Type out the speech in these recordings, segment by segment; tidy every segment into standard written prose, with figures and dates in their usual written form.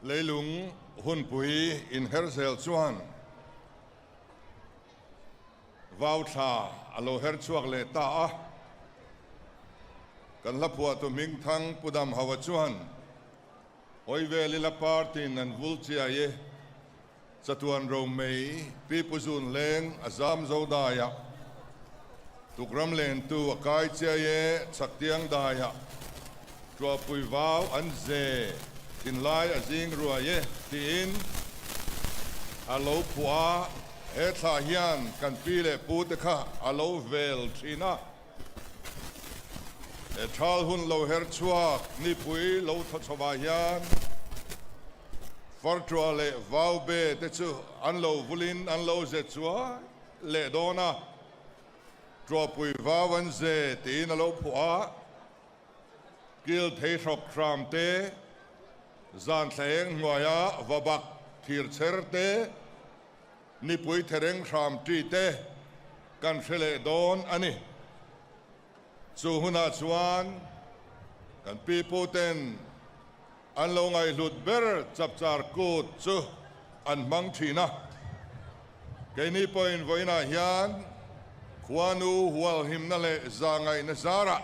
Leilung hunpui inher zel chuan vau thla a lo her chhuak leh ta a. Kan hla phuahtu hmingthang Pu Damhaua chuan, Hawi vel ila party-in an vul chiai e, chatuan ro mei Pi Pu Zun Leng a zam zo daiah, tukram lentu a kai chiai e chhaktiang daiah, tuahpui vau an ze thinlai a zing ruai e tiin a lo phuah a, he thla hian kan pi leh pu te kha a lo vel thin a. He thal hun lo her chhuak nipui lo thaw chhovah hian Farṭua leh Vaube te chu an lo vulin an lo ze chuai leh dawn a, Ṭuahpui vau an ze tiin a lo phuah a, Kil thei hrawk hram te, zan thla eng hnuaia va bak thir chher te, nipui thereng hram ṭi te kan hre leh dawn a ni. Chu hunah chuan kan pi pu ten an lo ngaihhlut ber chapchar kut chu an hmang thin a. Keini pawhin vawiinah hian khuanu hualhimna leh zahngaihna zarah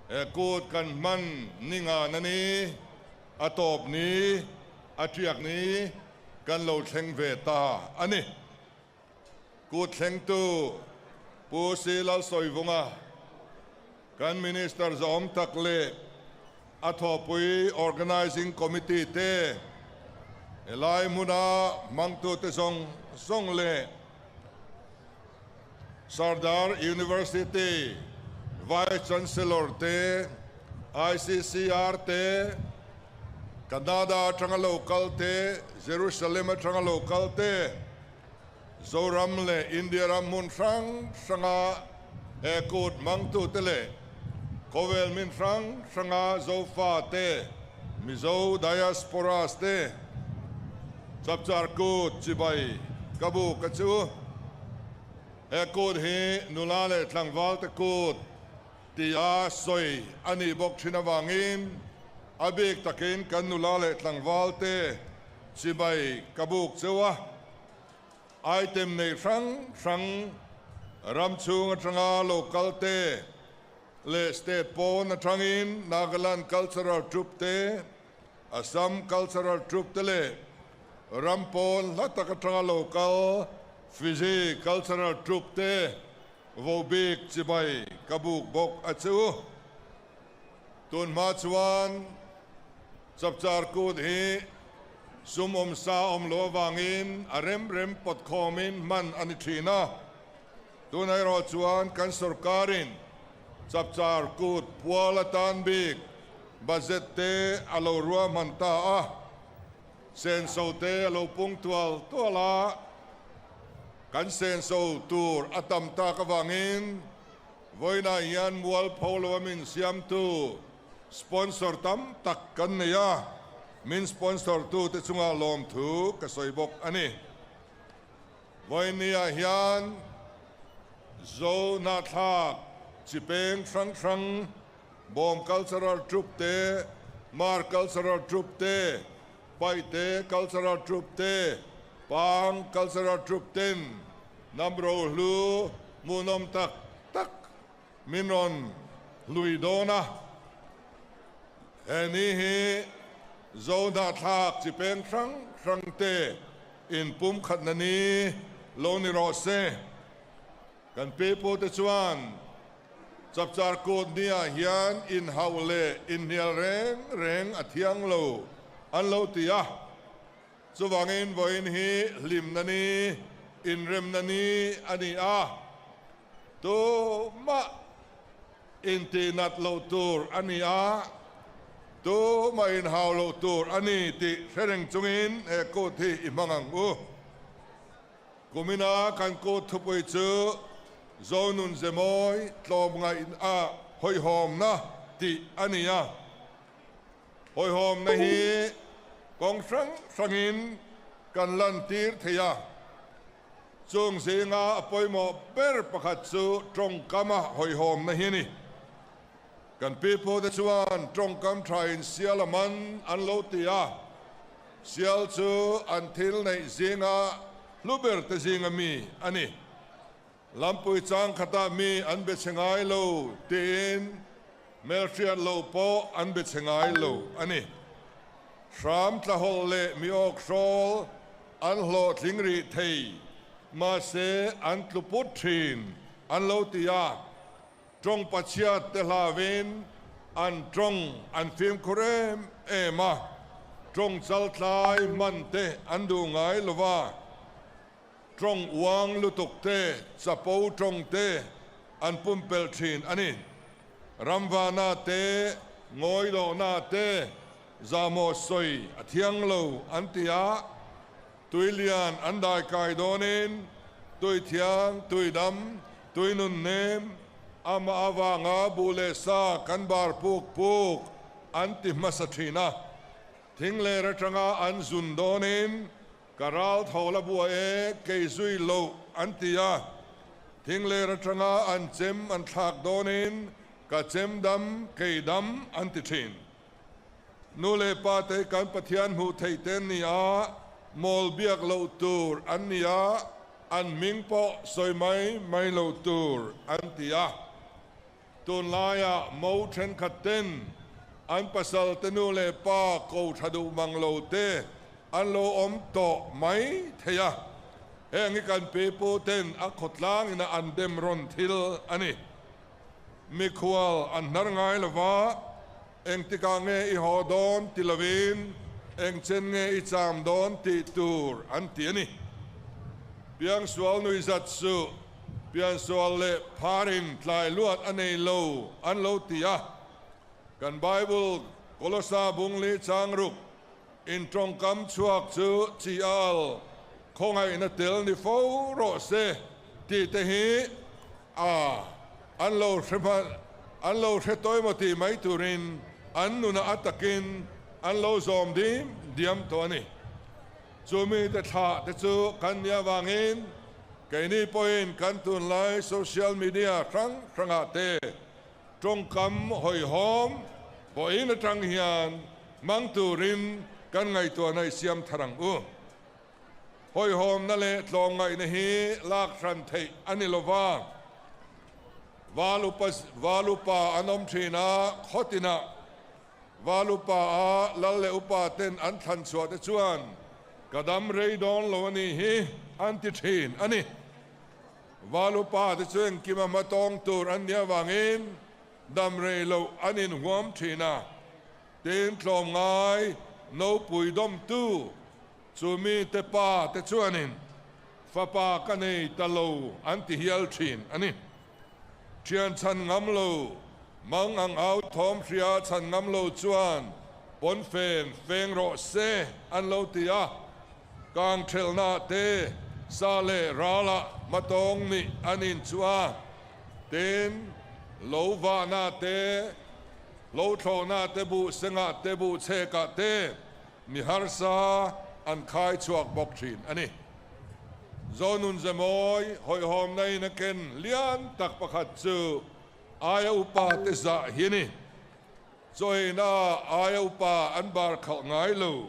he kut kan hman ni ngan a ni, a tawp ni, a tiak ni kan lo thleng ve ta a ni. Kut thlengtu Pu Si Lalsawivunga, kan Minister zawm tak leh a thawhpui Organising Committee te, helai hmuna hmangtute zawng zawng leh Sardar University Vice Chancellor te, ICCR te, Canada atanga lo kal te, Jerusalem atanga lo kal te, Zoram leh India ram hmun hrang hranga he kut hmangtute leh khawvel min hrang hranga Zofa te, Mizo diasporas te, Chapchar Kut chibai ka bu ka chu. He kut hi nula leh tlangvalte kut tia sawi a nih bawk thin avangin a bik takin kan nula leh tlangvalte chibai ka buk cheu a. Item nei hrang hrang ram chhung atanga lo kalte leh state pawn atangin Nagaland Cultural Troupe te, Assam Cultural Troupe te leh ram pawn hla tak atanga lo kal Fiji Cultural Troupe te vo bik chibai ka buk bawk a chu. Tun hma chuan Chapchar Kut hi sum awm sa awm lo avangin a rem rem pawt khawmin hman a ni thin a. Tuna erawh chuan kan sorkarin Chapchar Kut pual atan bik budget te a lo ruahman ta a, senso te a lo pung tual tual a, kan senso tur a tam tak avangin Vawiinah hian mualpho lo a min siamtu sponsor tam tak kan nei a, min sponsor tute chungah lawmthu ka sawi bawk a ni. Vawiinniah hian Zo hnahthlak chi peng hrang hrang, Bawm Cultural Troupe te, Mar Cultural Troupe te, Paihte Cultural Troupe te, Pang Cultural Troupe ten hnam rohlu hmuhnawm tak tak min rawn hlui dawn a. He ni hi Zo hnahthlak chi peng hrang hrang te inpumkhatna ni lo ni rawh se. Kan pipute chuan Chapchar Kut niah hian inhauh leh inhnial reng reng a thiang lo an lo ti a. Chuvangin vawiin hi hlimna ni, inremna ni a ni a, tumah intihnat loh tur a ni a, tumah inhau loh tur a ni tih hre reng chungin he kut hi i hmang ang u. Kumina kan kut thupui chu Zonun Zemawi tlawmngaih a hawihhawmna tih a ni a. Hawihhawmna hi kawng hrang hrangin kan lantir thei a. Chung zinga a pawimawh ber pakhat chu tawngkama hawihhawmna hi a ni. Kan pipu te chuan tawngkam thain sial a man an lo ti a, sial chu an thil neih zinga hlu ber te zinga mi a ni. Lampui chang khatah mi an be chhe ngai lo tiin hmelhriat loh pawh an be chhe ngai lo a ni. Hram tlahawlh leh mi awk hrawl an hlawhtling rih thei, mahse an tlu put thin an lo ti a. Tawng pachhiat te hlauin an tawng an fimkhur em em a, tawng chaltlai hman te an duh ngai lo va, tawng uang lutuk te, chapo tawng te an pumpelh thin a ni. Ramvana te, ngawilohna te, zahmawh sawi a thiang lo an ti a, Tuilian an dai kai dawnin tui thiang, tui dam, tui nun nem, amah avanga buh leh sa kan bar puk puk an ti hmasa thin a. Thing ler atanga an zun dawnin ka ral tho la bua e kei zui loh an ti a. Thing ler atanga an chem an thlak dawnin ka chem dam kei dam an ti thin. Nu leh pa te kan Pathian hmuh theih te an ni a, mawl biak loh tur an ni a, an hming pawh sawi mai mai loh tur an ti a. Tunlaiah mo thenkhat ten an pasal te nu leh pa ko tha duh mang lo te an lo awm tawh mai thei a, heng hi kan pipu ten a khawtlang ina an dem rawn thil a ni. Mikhual an hnar ngai lo va, engtikah nge i haw dawn ti lovin engchen nge i cham dawn tih tur an ti a ni. Piangsual nuihzat suh, piansual leh pharin tlai luat a nei lo an lo ti a. Kan Bible Kolosa bungli changruk in tawngkam chhuak chu chi al khawngaihna tel ni fo rawh se tih te hi a an lo hre hman an lo hre tawi maw tih mai turin an nunah a takin an lo zawm dim diam tawh a ni. Chu mite thlah te chu kan nih avangin keini pawhin kan tunlai social media hrang hrangah te Tawngkam hawihhawm vawiin atang hian hmang turin kan ngaihtuahna i siam thar ang u. Hawihhawmna leh tlawmngaihna hi lak hran theih a ni lova, val upa val upa an awm thin a, khawtinah val upa a lal leh upa ten an thlan chhuah te chuan ka dam rei dawn lo a nih hi an ti thin a ni. Val upa te chu engkim a hma tawng tur an nih avangin dam rei loh an inhuam thin a, tin tlawmngai nopui dawmtu chu mite pa te chuanin fapa ka nei ta lo an ti hial thin a ni. Thian chhan ngam lo, mang ang au thawm hria chhan ngam lo chuan pawnfen feng rawh se an lo ti a. Kang thelhna te sa leh ralah hmatawng nih an inchuh a, tin, lo vahna te, lo thlawhna te buh sengah te buh chhekah te mi harsa an khai chhuak bawk thin a ni. Zonun Zemawi hawihhawmna in a ken lian tak pakhat chu aia upa te zah hi a ni. Chawina aia upa an bar khalh ngai lo.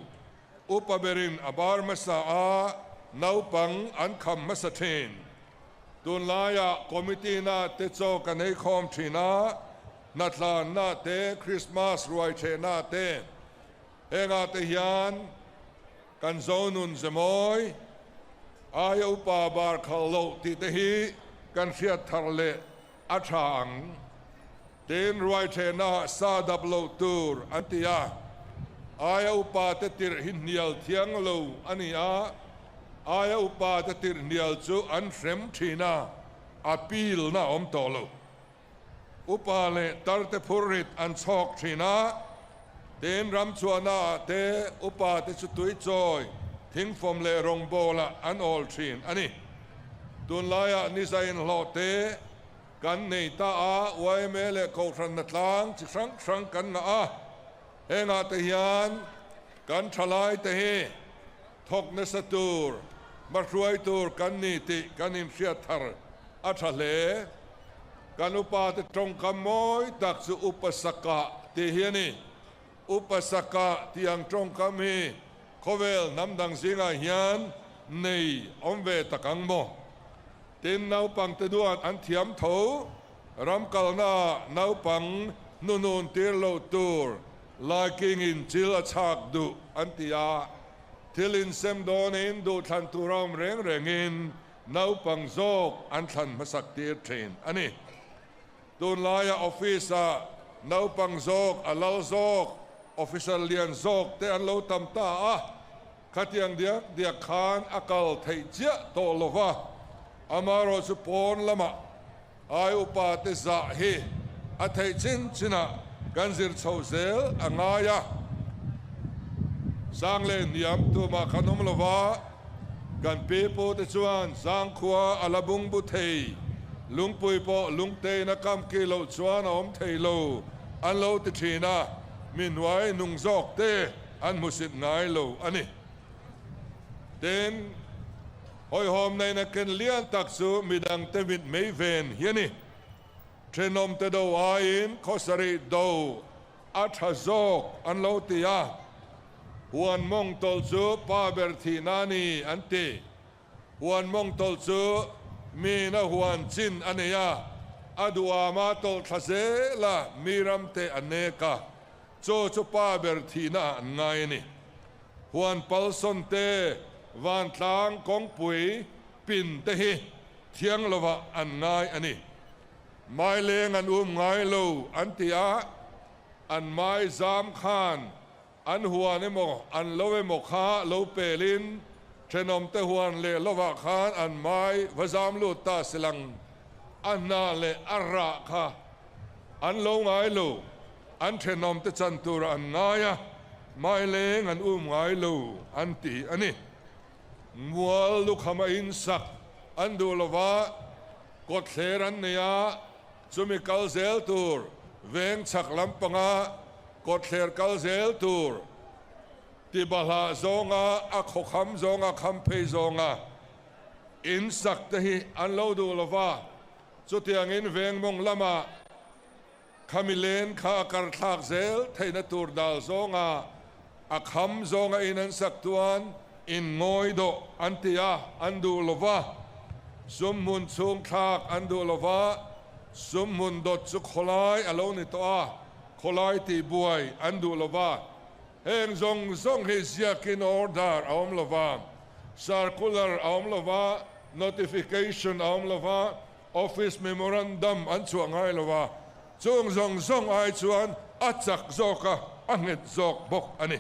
Upa berin a bar hmasa a, naupang an kham hmasa thin. Tunlaiah committee na te chaw kan ei khawm thin a, hnatlan na te, Christmas ruai theh na te, hengah te hian kan Zonun Zemawi aia upa bar khalh loh tih te hi kan hriat thar leh a tha ang. Tin, ruaithehna sa dap loh tur an ti a, aia upa te tirh hi hnial thiang lo a ni a, aia upa te tirh hnial chu an hrem thin a, appeal na a awm tawh lo. Upa leh tar te phurrit an chhawk thin a, tin ramchhuahna ah te upa te chu tuichawi, thingfawm leh rawngbawlah an awl thin a ni. Tunlaiah niza inhlawh te, Kan nei ta a, yma leh Kohhranna tlang chi hrang hrang kan ngah a, hengah te hian kan thalai te hi thawk nasa tur, hmahruai tur kan ni tih kan inhriat thar a tha hle. Kan upate tawngkam mawi tak chu Upasaka tih hi a ni. Upasaka tih ang tawngkam hi khawvel hnam dang zingah hian nei awm ve tak ang maw? Tin, naupangte duat an thiam tho. Ram kalnaah naupang hnunun tir loh tur laikingin chil a chhak duh an ti a. Thil insem dawnin duhthlan tur a awm reng rengin naupang zawk an thlan hmasak tir thin a ni. Tunlaia office-ah naupang zawk, a lal zawk, officer lian zawk te an lo tam ta a, khatiang diak diak khan a kal theih chiah tawh lo va, amaherawhchu pawn lamah ai upa te zah hi a theih chin chinah kan zir chho zel a ngai a. Sang leh hniam tumah kan awm lo va, kan pi pu te chuan zangkhua a la bung bu thei, lungpui pawh lungtein a kam ki loh chuan a awm thei lo an lo ti thin a, mi hnuai nung zawk te an hmusit ngai lo a ni. Tin, hawihhawm neihna ken lian tak chu midangte mit mei ven hi a ni. Thenawmte do aiin khawsarih do a tha zawk an lo ti a, huan mawng tawlh chu pa ber thihna a ni an ti. Huan mawng tawlh chu miin a huan chin a nei a, a duhama tawlh thla zel a, mi ramte a nek a, chaw chu pa ber thihna ah an ngai a ni. Huan palsawn te, vantlang kawngpui pin te hi thiang lovah an ngai a ni. Maileng an um ngai lo an ti a, an mai zam khan an huan emaw an lo emaw kha lo pelin thenawmte huan leh lovah khan an mai va zam lut ta silang a hna leh a rah kha an lo ngai lo, an thenawmte chan turah an ngai a, maileng an um ngai lo an ti a ni. Mual lukham a insak an duh lova, Kawtthler an nei a, chumi kal zel tur veng chhak lampanga kawtthler kal zel tur ti bahlah zawnga a khawkham zawnga kham phei zawnga in sak te hi an lo duh lo va, chutiangin veng mawng lama khami len kha a kar thlak zel theihna tur dal zawnga a kham zawnga in an sak chuan in ngawi dawh an ti a, an duh lo va, sum hmun chhung thlak an duh lo va, sum hmun dawt chu khawlai a lo ni tawh a, khawlai tihbuai an duh lo va, heng zawng zawng hi ziakin order a awm lo va, circular a awm lo va, notification a awm lo va, Office memorandum an chhuah ngai lo a, chung zawng zawng ai chuan a chak zawk a, a nghet zawk bawk a ni.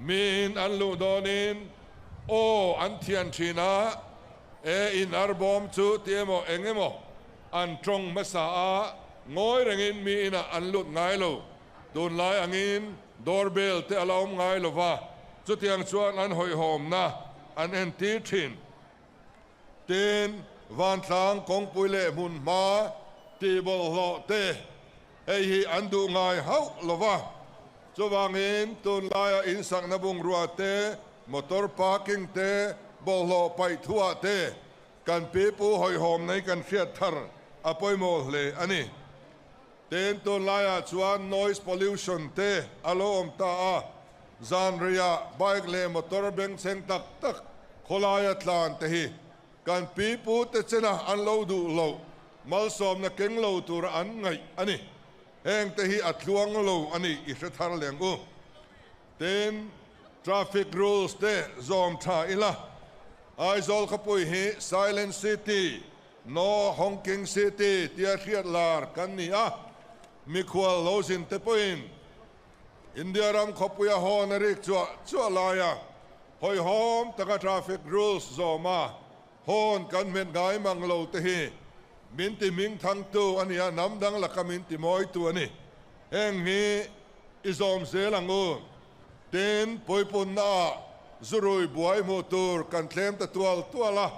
Miin an luh dawnin aw an thian thin a, e in arbawm chu ti emaw eng emaw an tawng hmasa a, ngawi rengin mi inah an lut ngai lo. Tunlai angin doorbell te a la awm ngai lo va, chutiang chuan an hawihhawmna an entir thin. Tin, vantlang kawngpui leh hmun hma tih bawlhhlawh te hei hi an duh ngai hauh lo va. Chuvangin tunlaia insakna bungrua te, motor parking te, bawlhhlawh paih thuah te kan pipu hawihhawm nei kan hriat thar a pawimawh hle a ni. Tin, tunlaiah chuan noise pollution te a lo awm ta a, zanriah bike leh motor bengchheng tak tak khawlaia tlan te hi kan pi pu te chena an lo duh loh malsawmna keng lo tura an ngaih a ni. Heng te hi a tluang lo a ni i hre thar leng u. Tin, traffic rules te zawm tha ila, Aizawl khawpui hi Silent City, No Honking City tia hriat lar kan ni a, mikhual lo zin te pawhin India ram khawpuia hawn a rik chuah chuah laia hawihhawm taka traffic rules zawma hawn kan hmet ngai mang lo te hi min ti hming thangtu a ni a, hnam dang laka min ti mawitu a ni. Heng hi i zawm zel ang u. Tin, puipunnaah zurui buai hmuh tur kan tlem ta tual tual a,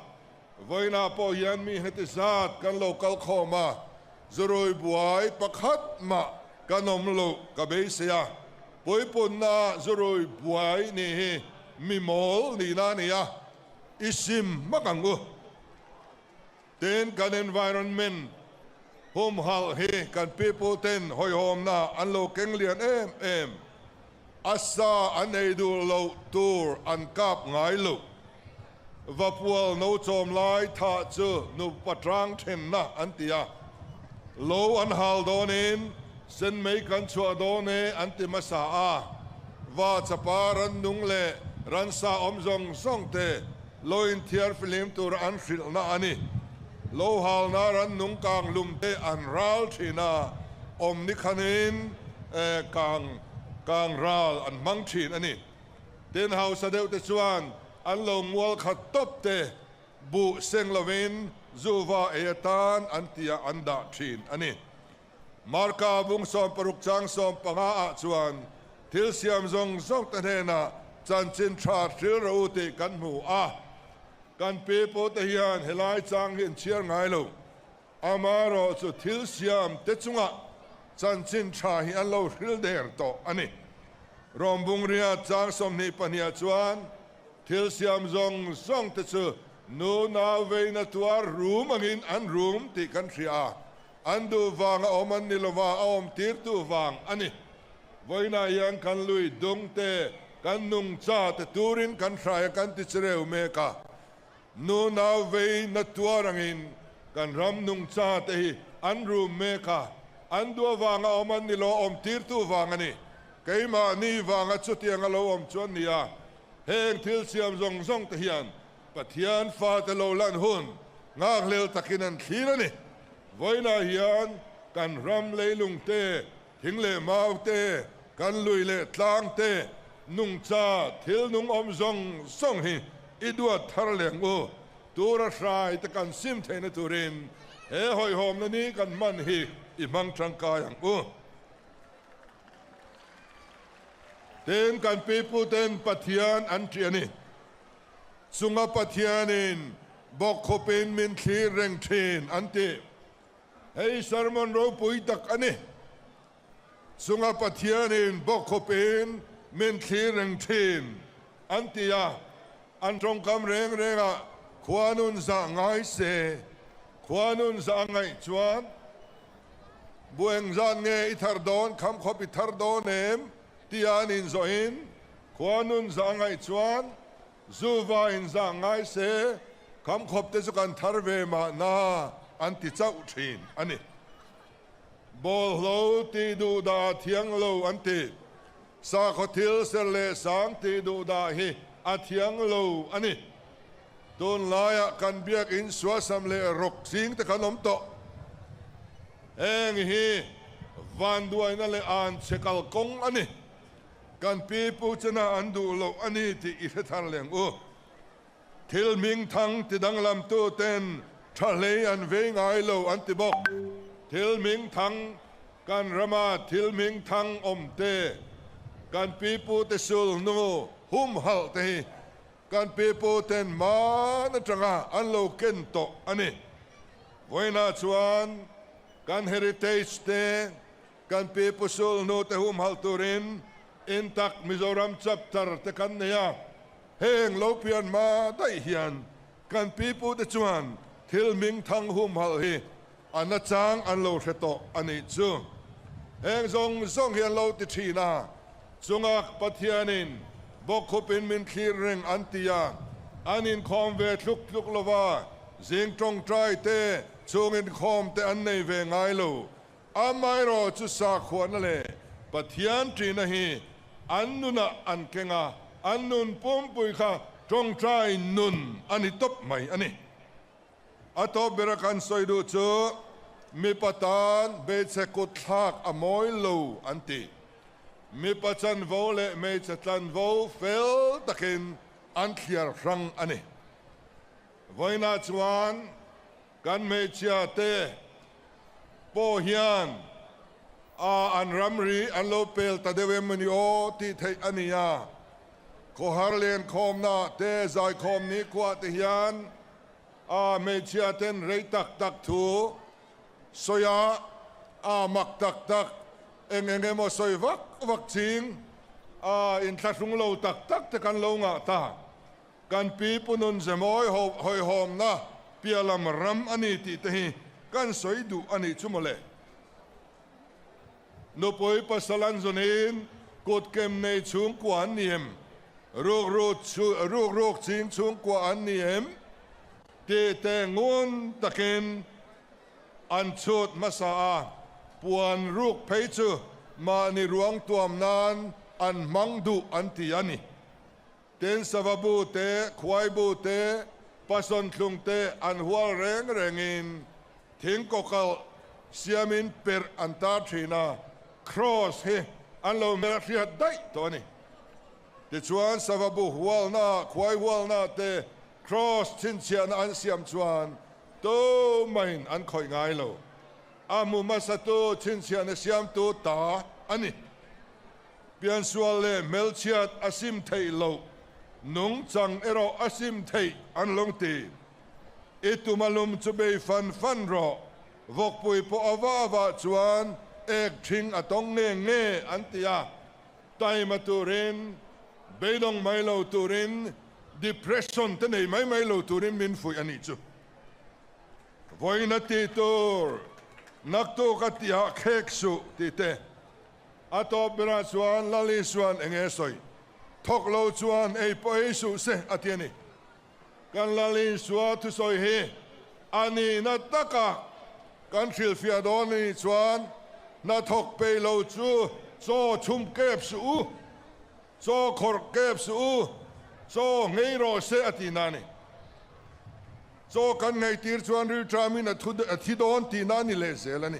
Vawiinah pawh hian mi heti zat kan lo kal khawm a, zurui buai pakhat mah kan awm loh ka beisei a, puipunna zurui buai nih hi mi mawl nihna a ni a, i sim hmak ang u. Tin, kan environment Humhalh hi kan piputen hawihhawmna an lo keng lian em em. A sa an ei duh loh tur an kap ngai lo. Vapual no chawm lai thah chu nupa tang thenna an ti a. Lo an hal dawnin sen mei kan chhuah dawn e an ti hmasa a. Va chapa rannung leh ransa awm zawng zawng te lo inthiar fihlim tur an hrilhna a ni. Lo halna rannung kang lum te an ral thin a, awm ni khanin kang kang ral an hmang thin a ni. Tin, hausa deuh te chuan an lo ngual khat tawp te buh seng lovin zuva ei atan an tia an dah thin a ni. Marka bung 60 chang 15 ah chuan thil siam zawng zawng te hnenah chanchin tha hril rawh u tih kan hmu a. Kan pi pu te hian helai chang hi an chhiar ngai lo. Amaherawh chu thil siam te chungah chanchin tha hi an lo hril der tawh a ni. Rom bungria chang 22 ah chuan thil siam zawng zawng te chu nu nau veina tuar rum angin an rum tih kan hria a. An duh vang a awm an ni lova, a awm tirtu vang a ni. Vawiinah hian kan lui dung te, kan nungcha te turin kan hrai a kan ti chireu mek a. Nu nau vei na tuar angin kan ram nungcha te hi an rum mek a, an duh avanga awm an ni lo, a awm tirtu vang a ni. Keimahni vanga chutiang a lo awm chuan ni a, heng thil siam zawng zawng te hian Pathian fate lo lan hun nghakhlel takin an thlir a ni. Vawiinah hian kan ram leilung te, thing leh mau te, kan lui leh tlang te, nungcha thil nung awm zawng zawng hi i duat thar leng u. Tura hrai te kan sim theihna turin he hawihhawmna ni kan hman hi i hmang tangkai ang u. Tin, kan piputen Pathian an ṭih a ni. Chunga Pathianin bawkkhawpin min thlir reng thin an ti. Hei sermon ropui tak a ni. Chunga Pathianin bawkkhawpin min thlir reng thin an ti a, an tawngkam reng rengah khua nun zah ngai se, khua nun zah ngaih chuan bueng zan nge i thar dawn, khamkhawp i thar dawn em? Tia an inzawhin khua nun zah ngaih chuan zuva inzah ngai se, khamkhawp te chu kan thar ve mahna an ti chauh thin a ni. Bawlhlo tih duh dah a thiang lo an ti. Sakhaw thil ser leh sang tih duh dah hi a thiang lo a ni. Tunlaiah kan biakin suasam leh rawk ching te kan awm tawh. Heng hi vanduaina leh an chhe kalkawng a ni. Kan pi pu chena an duh loh a ni tih i hre thar leng u. Thil hming thang ti danglamtu ten tha hlei an vei ngai lo an ti bawk. Thil hming thang kan rama thil hming thang awm te, kan pi pu te sul hnu humhalh te hi kan pi pu ten hman atanga an lo ken tawh a ni. Vawiinah chuan kan heritage te, kan pi pu sul hnu te humhalh turin Intak Mizoram chapter te kan nei a, heng lo pian hma daih hian kan pi pu te chuan thil hming thang humhalh hi a nachang an lo hre tawh a nih chu. Heng zawng zawng hi an lo ti thin a, chungak Pathianin bawkkhupin min thlir reng an ti a, an inkhawm ve tluk tluk lova, zing tawngtai te, chhung inkhawm te an nei ve ngai lo. Amaherawh chu sakhuana leh Pathian ṭihna hi an nunah an keng a, an nun pumpui kha tawngtai nun a ni tawp mai a ni. A tawp bera kan sawi duh chu mipa tan hmeichhe kut thlak a mawi lo an ti. Mipa chanvo leh hmeichhe tlanvo fel takin an thliar hrang a ni. Vawiinah chuan kan hmeichhia te pawh hian a an ramri an lo pel ta deuh em ni aw tih theih a ni a. Khawhar lenkhawmna te zaikhawm nikhua te hian a hmeichhia ten rei tak tak thu sawi a, a mak tak tak eng eng emaw sawi vak vak ching a inthlahrung lo tak tak te kan lo ngah ta. Kan pi pu nun zemawi hawihhawmna piahlam ram a ni tih te hi kan sawi duh a nih chu mawle. Nupui pasal an zawnin kut kem nei chhungkua an ni em? Ruk ruk ching chhungkua an ni em? Tih te ngun takin an chhut hmasa a, puan ruk phei chu mahni ruang tuam nan an hmang duh an ti a ni. Tin, sava bu te, khuai bu te, pasawn thlung te an hual reng rengin thing kawkalh siamin perh an tar thin a, kraws hi an lo hmelhriat daih tawh a ni. Tichuan, sava bu hualna, khuai hualna te kraws chhinchhiahna an siam chuan tumahin an khawih ngai lo. A hmu hmasatu chhinchhiahna siamtu ta a ni. Piansual leh hmelchhiat a sim theih loh, nungchang erawh a sim theih an lo ti. I tum a lum chu bei fan fan rawh, vawkpui pawh a va avah chuan ek ṭhing a tawng nge nge an ti a, taima turin, beidawng mai lo turin, depression te nei mai mai lo turin min fuih a nih chu. Vawiin a tih tur, naktuk a tihah khek suh tih te. A tawp berah chuan Lal Isua'n eng nge sawi? Thawk lo chuan ei pawh ei suh se a ti a ni. Kan Lal Isua thusawi hi a nihna taka kan hrilhfiah dawn a nih chuan hnathawk peih lo chu chaw chhum kep suh u, chaw khawrh kep suh u, chaw nghei rawh se a tihna a ni. Chaw kan ngheitir chuan rilṭamin a thi dawn tihna a ni lehzel a ni.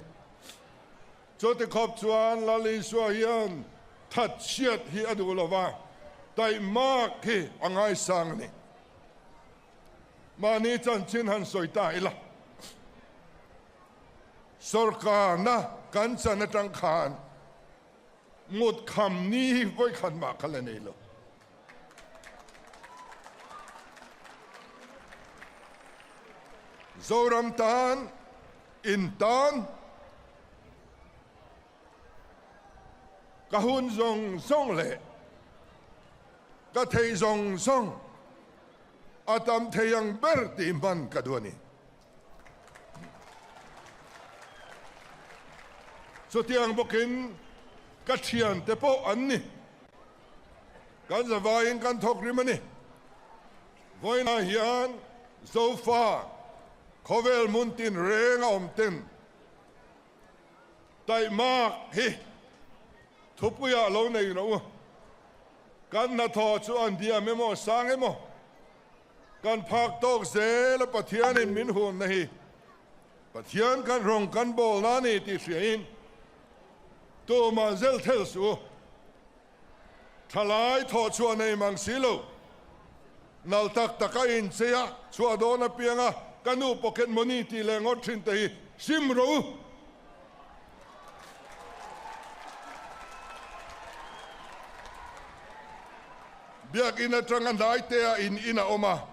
Chuti khawp chuan Lal Isua hian thatchhiat hi a duh lo va, taihmak hi a ngaisang a ni. Mahni chanchin han sawi ta ila, sawrkarna kan chan atang khan ngut kham ni hi vawikhat mah kha la nei lo. Zoram tan, in tan, ka hun zawng zawng leh ka theih zawng zawng a tam thei ang ber tih hman ka duh a ni. Chutiang bawkin ka thiante pawh an ni. Kan zavaiin kan thawk rim a ni. Vawiinah hian Zofa khawvel hmun tin reng a awm ten taihmak hi thupuiah lo nei rawh u. Kan hnathawh chu an diam emaw sang emaw kan phak tawk zel a Pathianin min hunna hi Pathian kan rawng kan bawlna a ni tih hriain tumah zel thel suh u. Thalai thawh chhuah nei mang si lo. Nal tak tak a inchei a, chhuah dawn apiang a, ka nu pocket money tih leh ngawt thin te hi sim rawh u. Biakin atanga hnai te ah in in a awm a,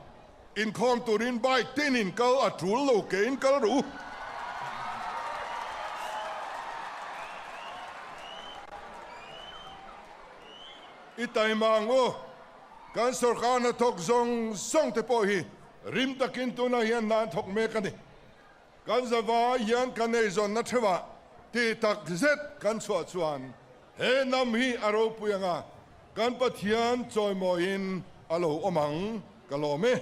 inkhawm turin bike tin in kal a tul lo ke in kal rawh u. I taima ang u, kan sawrkar hnathawk zawng zawng te pawh hi rim takin tunah hian hna an thawk mek a ni. Kan zavai hian kan eizawnna theuhah tih tak zet kan chhuah chuan he hnam hi a ropui anga kan Pathian chawimawiin a lo awm ang ka lawm e.